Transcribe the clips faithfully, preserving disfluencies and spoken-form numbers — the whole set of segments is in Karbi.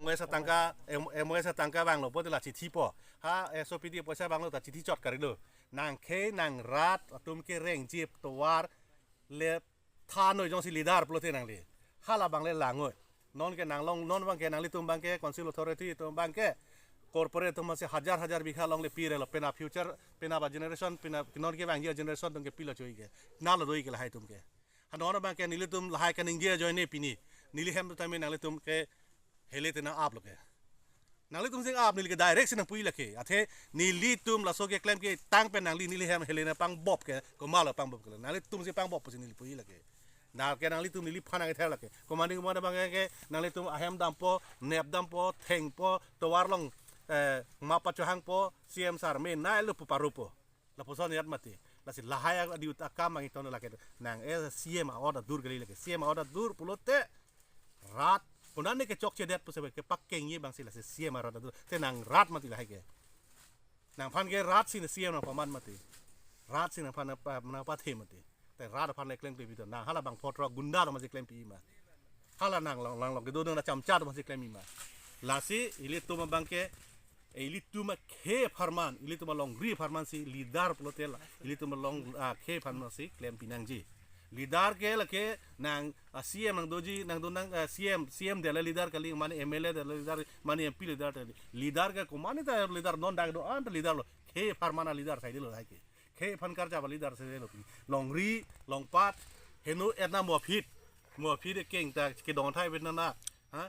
M O S atangka, M-, M O S atangka vanglo pulote la chithipo. Ha, S O P D poisa vanglo ta chithi chot karilo. Nang khei nang rat atum kerengji tovar le thanoi jongsi leader pulote nangli. Hala abang le langoi. Non ke nang long, non abang ke nanglitum abang ke council authority atum abang ke corporate atum si hajar hajar bigha longle pirelo, penap future, penap a generation, penap non kevangji a generation atum ke pilo choi ke. Nalo doi ke lahai atum ke. Ha non abang ke nelitum lahai kaningje ajoine pini. Neli hem tame nanglitum ke hele te nang-aplo ke. Nanglitum si ap, neli ke direct si nangpui lake. Athe nelitum laso keklem ketang pen nangli neli hem hele nangpangbop ke, komatlo pangbop ke. Nanglitum si pangbop pusi neli pui lake. Na ke nanglitum neliphan nangkether lake. Komat komat abang ke nanglitum ahem dampo, nep dampo, thengpo, tovar along, eh, map pachohangpo, C M sir menailo pu paropo. Lapuson yat mati. Lasi lahai a-duty akam abang iton lake. Nang, eh, C M a-order dur kali lake. C M a-order dur pulote rat konane kechokchedet pusi kepakengji abang si lasi C M a-order dur. Te nang rat mati lahai ke. Nangphan ke rat si C M nangpaman mati. Rat si nangphan nangpa-, nangpathe mati. Te rat aphan le klem pipito. Nang hala abang photrok gunda atum si klem pima. Hala nang long, lang long kedo nang chamcha atum si klem pima. Lasi ilitum abang ke, eh, ilitum akhei apharman, ilitum alongri apharman si leader pulote la, ilitum along, ah, akhei apharman si klem pinangji. Leader ke lake nang, ah, C M nangdoji, nangdo nang, ah, C M, C M dele leader kali, mane M L A dele leader, mane M P leader dele. Leader ke komatne ta leader non dak do-an ta leader lo. Akhei apharman a-leader saidelo lahai ke. Akhei aphan karjap a-leader saidelo. Longri, longpat, heno etna mo aphi. Mo aphi de keng ta kedong thai vet nana. Ha?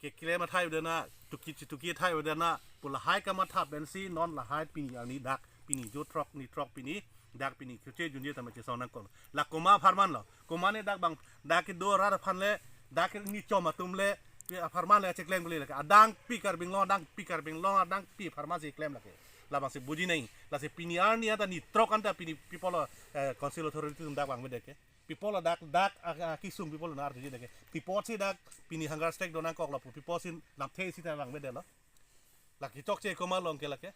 Keklem athai vet nana, tuki tuki athai vet nana. Pu lahai kamatha pensi non lahai pini arni dak, pini jo throk ni throk pini, dak pini choche junje tame chesong nangkok. La komat apharman lo. Komatne dak abang, dak kedo rat aphan le, dak ke ni chom atum le, apharman le cheklem kali lake. Adang pi Karbi Anglong, adang pi Karbi Anglong, adang pi apharman si klem lake. Labang si buji nai. Lasi pini arni anta ni throk anta pini pi apotlo, eh, council authority atum dak vangvedet ke. Pi apotlo dak, dak, ah, ah, kesung pi apotlo nar tuji dak ke. Pi apotsi dak pini hunger strike do nangkoklo pu. Pi apotsi lamthe si ta vangvedetlo. Lake chokche komat along ke lake.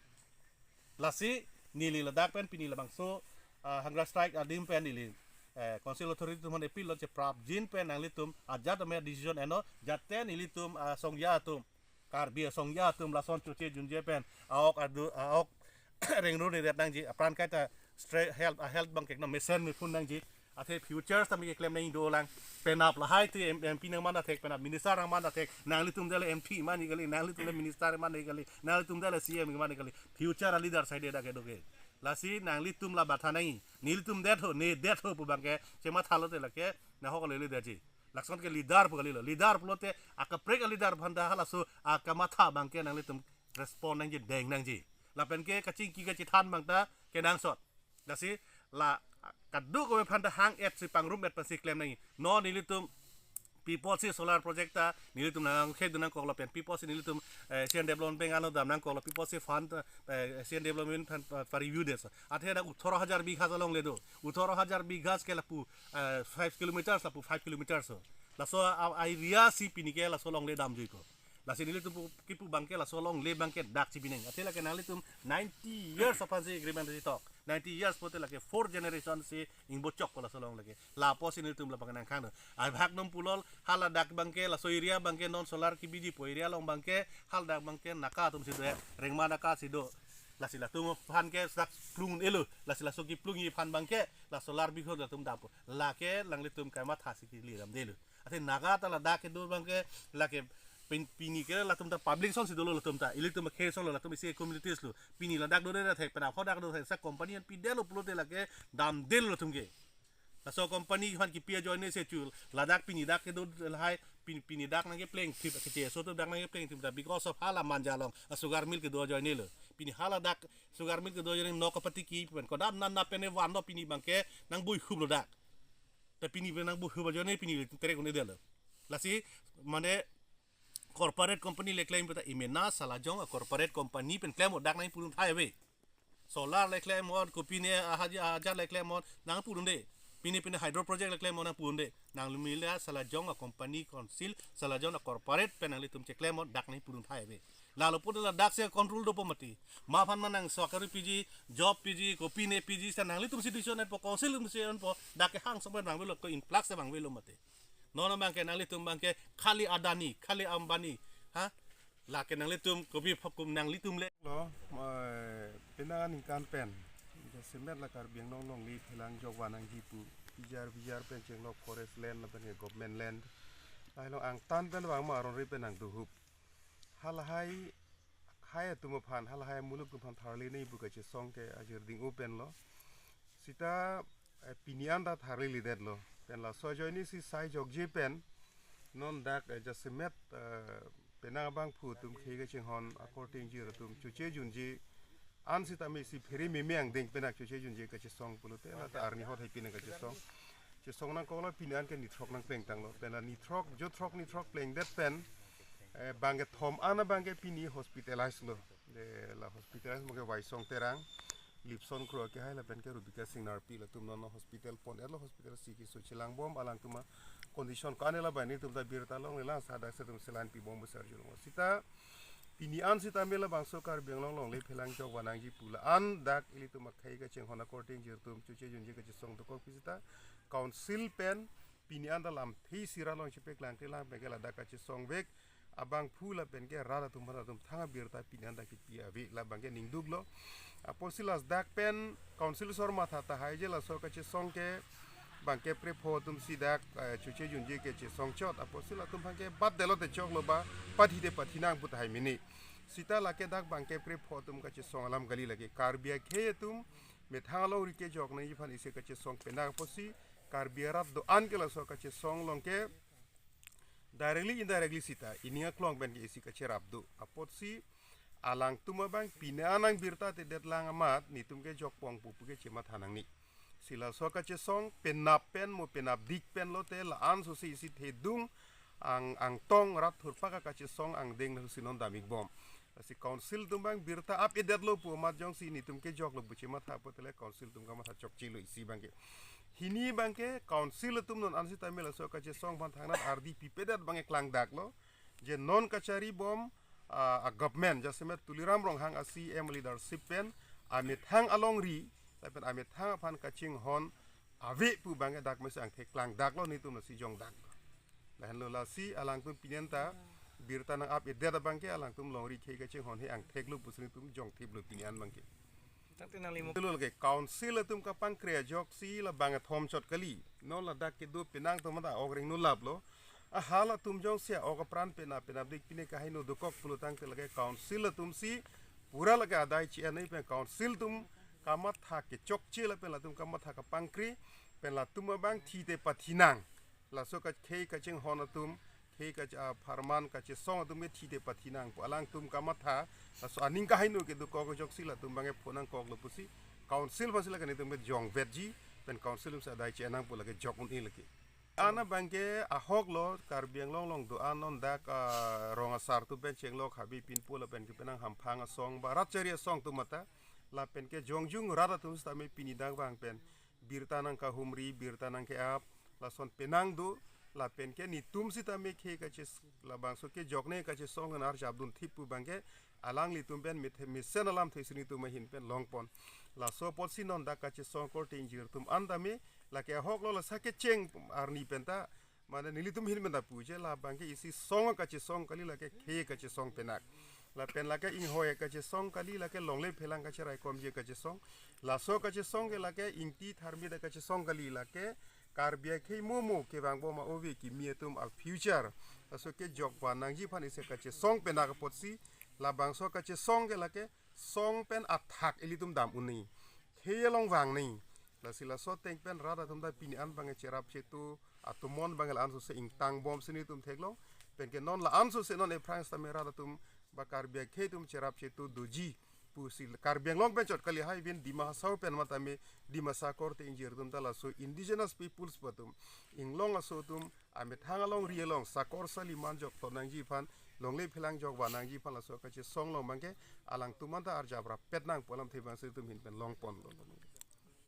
Lasi neli ladak pen pini labangso, ah, hunger strike adim pen neli, eh, council authority atum aphan appeal lo, cheprapjin pen nanglitum ajat ame decision eno, jate nelitum, ah, songja atum, Karbi asongja atum lason choche junje pen a-ok adu, a-ok rengru ni det nangji, apran kaita stre-, health, a-health abang ke ekdom mesen mepun nangji. Athe future tame keklem nang dolang. Penap lahai te M-, M P nangman athek, penap minister nangman athek, nanglitum dele M P man kali, nanglitum dele minister man kali, nanglitum dele C M man kali. Future a-leader saide dak kedo ke. Lasi nanglitum la matha nai. Nelitum det ho, ne det ho pu abang ke, chemathalo te lake, nahok lele detji. Lason ke leader pu kalilo. Leader pulote akaprek a-leader aphanta halaso akamatha abang ke nanglitum respond nangji, deng nangji. Lapen ke kachingki kachethan abang ta kenangsot. Lasi la kadokave aphanta hang-et si pangrum-et pensi klem nangji. Non nelitum pi apotsi solar project ta nelitum nangkhedun nangkoklo pen pi apotsi nelitum, eh, Asian Development Bank ano dam nangkoklo, pi apotsi fund, eh, Asian Development Fund pa, pa-review det so. Athe dak othoro hajar bigha alongle do. Othoro hajar bigha ke lapu, eh, five kilometers, lapu five kilometers so. Laso a, a-area si pini ke laso alongle damjuiko. Lasi nelitum pu, kipu abang ke laso alongle abang ke dak chibi nang. Athe lake nanglitum ninety years aphan si agreement si tok. Ninety years pulote lake four generation si ingbochokpo laso along lake. La apotsi nelitum labang nangkhang do. Ai bhag nom pulo hala dak abang ke laso area abang ke non solar kebiji pu area along abang ke haladak abang ke Naga atum si do, Rengma Naga si do. Lasi latum aphan ke sak plung elo. Lasi laso keplungji aphan abang ke la solar bihur latum dampo. Lake nanglitum kamatha si kili ramdelo. Athe Naga ta ladak kedo abang ke lake pin-, pini ke latum ta public asonsi dolo latum ta. Ilitum akhei asonlo, latum isi communities lo. Pini ladak dode athek, penap hadak do athek, sa company an pidetlo pulote lake damdetlo latum ke. Laso company aphan kipi ajoine si chul. Ladak pini dak kedo lahai, pini, pini dak nangkepleng thip, keche aso atum dak nangkepleng thip ta because of hala Manja along a-sugar mill kedo ajoine lo. Pini haladak sugar mill kedo ajoine nok kapatiki pen. Kodam nan na pen ne vanlo pini abang ke nangbuihuplo dak. Ta pini pen nangbuihup ajoine pini terek un-edetlo. Lasi mane corporate company le klem pu ta imena Salajong a-corporate company pen klem o, dak nangpudun thai ave. Solar le klem o, kopine ahaji ajar le klem o, nangpudunde. Pini pini hydro project le klem o, nangpudunde. Nangli mila Salajong a-company council, Salajong a-corporate pen nanglitum cheklem o, dak nangpudun thai ave. Lalo pulote ladak si control dopo mati. Ma aphan ma nang sorkari piji, job piji, kopine piji, sa nanglitum si decision po, council atum si po, dak ke hang sampai bang velo, ko influx si bang velo mati. Non abang ke nanglitum abang ke khali Adani, khali Ambani, ha? Lake nanglitum kopi phokum nanglitum le. Lo, eh, penang aningkan pen. Jasemet la Karbi Anglong longle phelang jok vanangji pu. Pijar pijar pen chenglok forest land lapen ke government land. Lahai along angtan pen vang ma aron ri pen nangduhup. Halahai, hai atum aphan, halahai muluk atum aphan tharli nei pu kachesong ke ajir ding-o pen lo. Sita, eh, pini an ta tharli lidet lo. Pen laso ajoine si sai jokje pen. Non dak, eh, jasemet, eh, penang abangphu atum khei kachinghon akorte ingjir atum choche junje an sitame isi phere meme angdeng pen ak choche junje kachesong pulote la ta arni hot hai pini kachesong. Chesong nangkok lo pini an ke nithrok nangpleng tanglo. Pen la nithrok, jothrok nithrok plengdet pen, eh, bangkethom an abang ke pini hospitalize lo. De la hospitalize mo ke Waisong Terang. Lipson Kro ke hai lapen ke Rubika Singnarpi latum non hospital pon-et lo, hospital si keso chelangbom alangtum a-condition ko-an la bani tum ta birta longle lang sadak si atum saline pibom besar julong. Sita pini an sitame labangso Karbi Anglong longle phelang jok vanangji pu la-an dak ilitum akhei kachinghon akorte ingjir atum choche junje kachesong dokok pu sita council pen pini an ta lamthe si rat along chepeklang te lang pen ke ladak kachesong vek abangphu lapen ke rat atum aphan atum thang abirta pini an ta kipi ave labang ke ningduk lo. Apotsi ladak pen council asor matha tahai je laso kachesong ke bangkepre pho atum si dak, eh, choche junje kachesong chot. Apotsi latum aphan ke bat delo te choklo ba, pathi te pathinang pu tahai mini. Sita lake dak bangkepre pho atum kachesong alam kali lake. Karbi akhei atum methang alongri kejok nangji aphan isi kachesong penak apotsi Karbi arat do-an ke laso kachesong along ke directly indirectly sita ining aklong pen ke isi kacherap do. Apotsi alangtum abang pini an nang birta tedet lang amat nitum ke jokpong pupu ke chematha nangne. Si laso kachesong penap pen mo penapdik pen lote la-an so si isi thedung ang angtong rat thurpak akachesong angdeng na si non dam-ikbom. Lasi council atum abang birta ap-edet lo pu amat jongsi nitum kejok lo pu chematha pulote le council atum kamatha chokche lo isi abang ke. Hini abang ke council atum non an sitame laso kachesong aphan thangnat ardi pipedet abang ke klangdak lo. Je non kacharibom, ah, a-government jasemet Tuliram Ronghang a-C E M leadership pen amethang alongri lapen amethang aphan kachinghon ave pu abang ke dak mesen angthek klangdak lo nitum lasi jongdak lo. Lahenlo lasi alangtum pini an ta birta nang ap-edet abang ke alangtum longri khei kachinghon he angthek lo pusi nitum jongthip lo pini an abang ke. Tangte nangli mo. Lo lake council atum kapangkre ajoksi la bangkethom chot kali. Non ladak kedo penang atum ta ok rengno lap lo. Ahal atum jongsi ok apran pena pena dik pine kahaino dokok pulo tangte lake council atum si pura lake adai chi anai pen council atum kamatha kechokche lapen latum kamatha kapangkre pen latum abang thi te pathinang. Laso kakhei kachinghon atum, khei kach-, ah, pharman kachesong atum ke thi te pathinang pu alangtum kamatha, laso aning kahaino kedo kok ajoksi latum abang ke phonangkok lo pusi council aphan si lake nitum ke jongvetji, pen council atum si adai chi anang pu lake jok un-e lake. An abang ke ahok lo Karbi Anglong along do-an non dak, ah, rong asar atum pen chenglok habe pinpo lapen ke penang hamphang asong ba rat chari asong atum mata lapen ke jongjung rat atum sitame pini dak abang pen birta nangkahumri, birta nangke-ap, lason penang do, lapen ke nitum sitame khei kaches-, labangso kejokne kachesong an arjap dunthip pu abang ke alanglitum pen methe-, mesen alamthe si nitum ahin pen longpon. Laso apotsi non dak kachesong akorte ingjir atum an tame, lake ahok lo lasa kecheng arni pen ta, mane nelitum ahin pen ta pu je labang ke isi song kachesong kali lake khei kachesong penak. Lapen lake inghoi kachesong kali lake longle phelang kacheraikomji kachesong. Laso kachesong ke lake ingti tharmit kachesong kali lake Karbi akhei momo kevangbom a-ove kimi atum a-future. Laso kejok vanangji aphan isi kachesong penak apotsi labangso kachesong ke lake song pen athak ilitum dam un-e. Khei along vang ni. Lasi laso ateng pen rat atum ta pini an abang ke cherap chetu atomon abang ke la-an so se ingtangbom si nitum theklong. Pen ke non la-an so se non aphrang sitame rat atum ba Karbi akhei atum cherap chetu doji pusi Karbi Anglong pen chot kali hai pen Dima Hasao pen matame Dimasa akorte ingjir atum ta laso indigenous peoples pu atum inglong aso atum amethang alongri along sakor sali man jok thot nangji aphan longle phelang jok vanangji aphan laso kachesong along abang ke alangtum an ta arjap rappet nang pu alamthe abang si nitum ahin pen longpon lo.